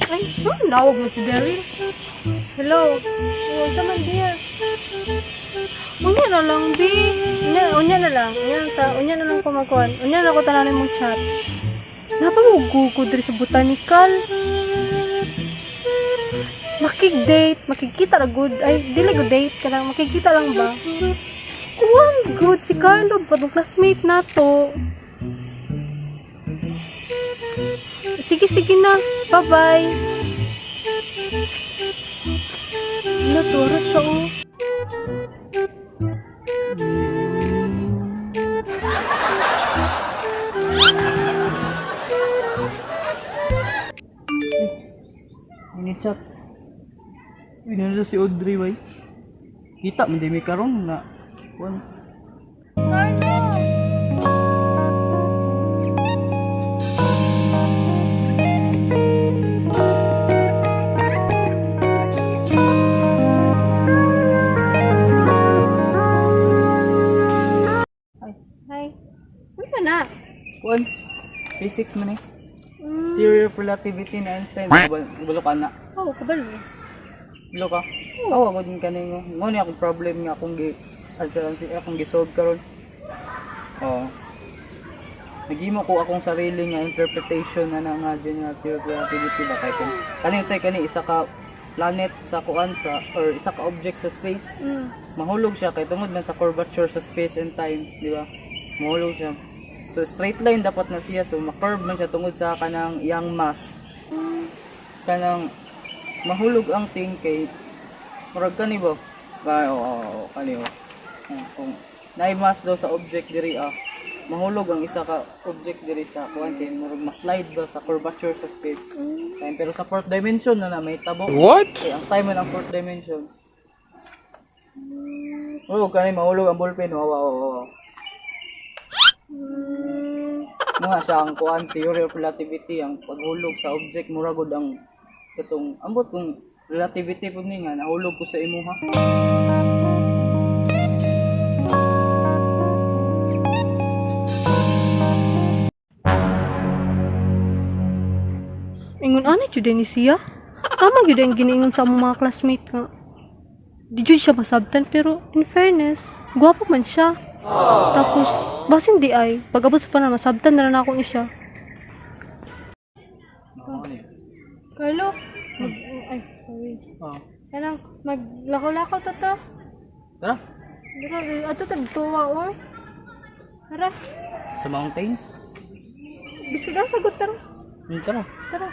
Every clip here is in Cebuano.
Ay, huh, nawag mo si Daryl. Hello. Oh, unsa man, dear? Unya na lang, bi. Unya, unya na lang. Unya ta, unya na lang ko magkuan. Unya na ko tanan mong chat. Napamugo ko diri sa botanical. Makig-date, makikita ra good. Ay, dili good date ka lang. Makikita lang ba? Kuwan good si Carlo, patong classmate na to. Sige, sige na. Bye-bye. Ano to? Oras siya, oh. Ini chat. Uy, nandito si Audrey, way. Kita, man di may karon na. Kuan. Carlo! Ay, hi. Unsa na? Kuan. Physics man eh. Mm. Theory of relativity na Einstein. Kabalo ka na. Oh, kabalo. Kabalo ka? Oo, ako din kanin. Mo ni akong problem nga akong gi answer akong gi-solve karon. Oo. Naghimo ko akong sarili nga interpretation na na nga general theory of relativity ba kay kung kani tay kani isa ka planet sa kuan sa or isa ka object sa space. Mahulog siya kay tungod man sa curvature sa space and time, di ba? Mahulog siya. So straight line dapat na siya, so ma-curve man siya tungod sa kanang iyang mass. Kanang mahulog ang thing kay murag kani ba? Kay oo, oo, oo, kani oh. Oh, kung naay mass daw sa object diri ah, mahulog ang isa ka object diri sa kuan kay murag ma-slide ba sa curvature sa space. Time, pero sa fourth dimension na na may tabo. What? Kay ang time man ang fourth dimension. Oo, kani mahulog ang ballpen. Wow. Mga siya ang kuan theory of relativity ang paghulog sa object mura gud ang katong ambot kung relativity pud ni nga nahulog ko sa imuha. Ingon ani jud ni siya. Tama gyud ang giniingon sa among mga classmate nga. Di jud siya masabtan pero in fairness, gwapo man siya. Tapos basin di ay pag-abot sa panahon masabtan na lang ako ni siya. Oo, ano yun? Carlo, mag, ay sorry. Oo. Kanang maglakaw-lakaw ta ta. Tara, Dira ato tag tuwa oy. Tara, sa mountains. bisag ka sagot tara. Tara. Tara.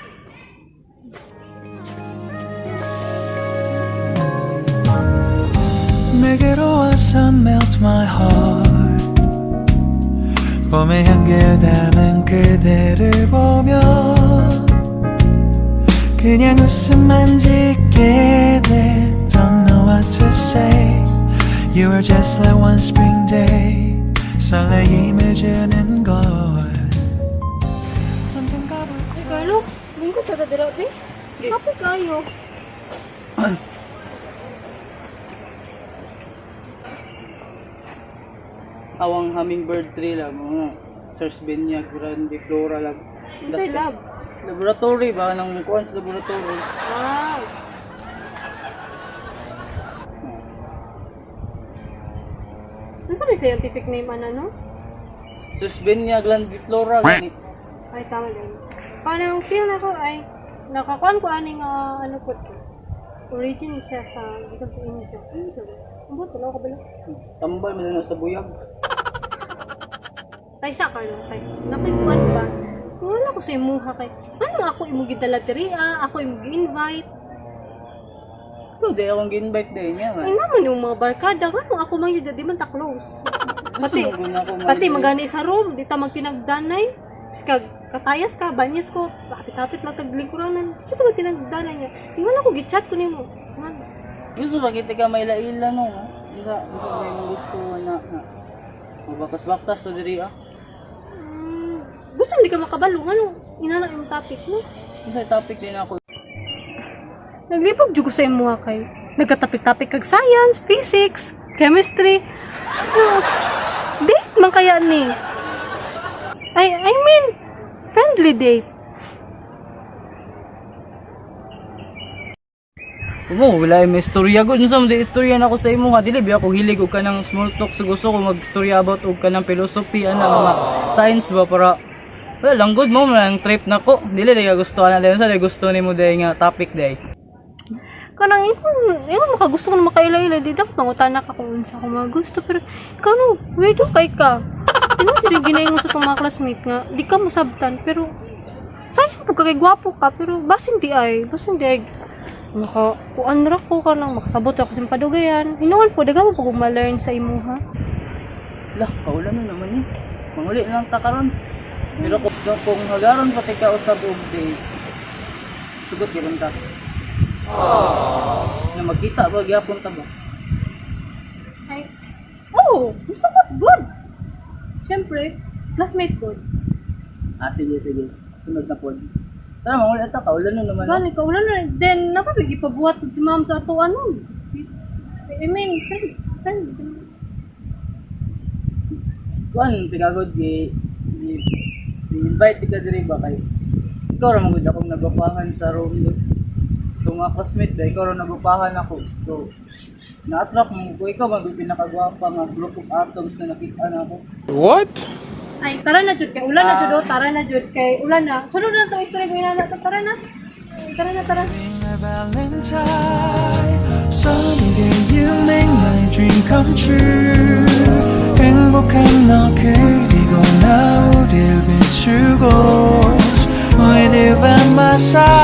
내게로 와서 melt my heart. 봄의 향기를 담은 그대를 보며 그냥 웃음만 짓게 돼. Don't know what to say. You are just like one spring day. 설레임을 주는 걸. Ay, Carlo, lingkod sa ta dira be. Kapoy kayo. Awang hummingbird tree lang mga Sersbenia grandiflora lang. Unsay lab? Laboratory ba nang kuan sa laboratory. Wow. Ano may scientific name ana no? Sersbenia grandiflora gani. Ay tama din. Parang feel na ko ay nakakuan ko ani nga ano ko to. Origin siya sa gikan sa India. India ba? Ang buto lang ko bala. Tambal man na sa buyag. Taysa Carlo, taysa. Nakikuan ba? Wala ko sa imuha kay. Ano ako imo gidala diri ah? Ako imo gi-invite. Pero di akong gi-invite din niya. Ay naman yung mga barkada ngano ako man yun di man ta close. Pati pati magani sa room, di ta magtinagdanay. Tapos kag katayas ka, banyas ko, hapit-hapit lang tag lingkuranan. Dito ba tinagdanay niya? Ingon ako gi-chat ko nimo. Ngano? Gusto ba kita ka may laila no? Isa, isa may mong gusto na na. Mabakas-bakas to diri ah. Gusto mo di ka makabalo ngano? Inana yung topic mo. Isa topic din ako. Naglipog jud ko sa imuha kay nagkatapik-tapik kag science, physics, chemistry. Ano, date man kaya ni? I mean, friendly date. Mo, wala may istorya gud. Unsa man di istorya nako sa imo ha? Dili ba ako hilig og kanang small talk, so gusto ko magstorya about og kanang philosophy ana, mga science ba, para wala lang gud mo man ang trip nako. Dili lagi gusto ana dayon sa gusto nimo day nga topic day. Kanang imo makagusto ko na makaila-ila, di dapat mangutana ka kung unsa ko mga gusto, pero ikaw no, weirdo kay ka. Imo diri ginaingon sa itong mga classmate nga di ka masabtan, pero sayang po ka kay gwapo ka, pero basin di ay maka kuan ra ko, kanang makasabot ako sa padugayan. Hinuon po daga mo pag ma-learn sa imuha. Lah, kaulan na naman eh. Manguli na lang ta karon. Pero kung hagaron pati ka usab og date, sugot gyud ta. Na magkita ba gyapon ta ba? Ay, oh, gusto ko good. Siyempre, classmate good. Ah, sige, sige. Sunod na pod. Tara, manguli ta, kaulan na naman. Gani ka, wala na. Then, napabig ipabuhat si ma'am sa ato, ano. I mean, friend, friend. Kuan tigagod gi invite ka diri ba kay ikaw ra man gud akong nagupahan sa room do. So mga classmate ba, ikaw ra nagupahan ako. So na-attract mo ko, ikaw man gud pinakagwapa nga group of atoms na nakita na ako. What? Ay, tara na jud kay ulan na jud oh, tara na jud kay ulan na. Sunod na to istorya ko inana to, tara na. Tara na, tara. My Valentine. Sunny day, you make my dream come true. 행복한 너 그리고 나 우릴 비추고 With you by my side.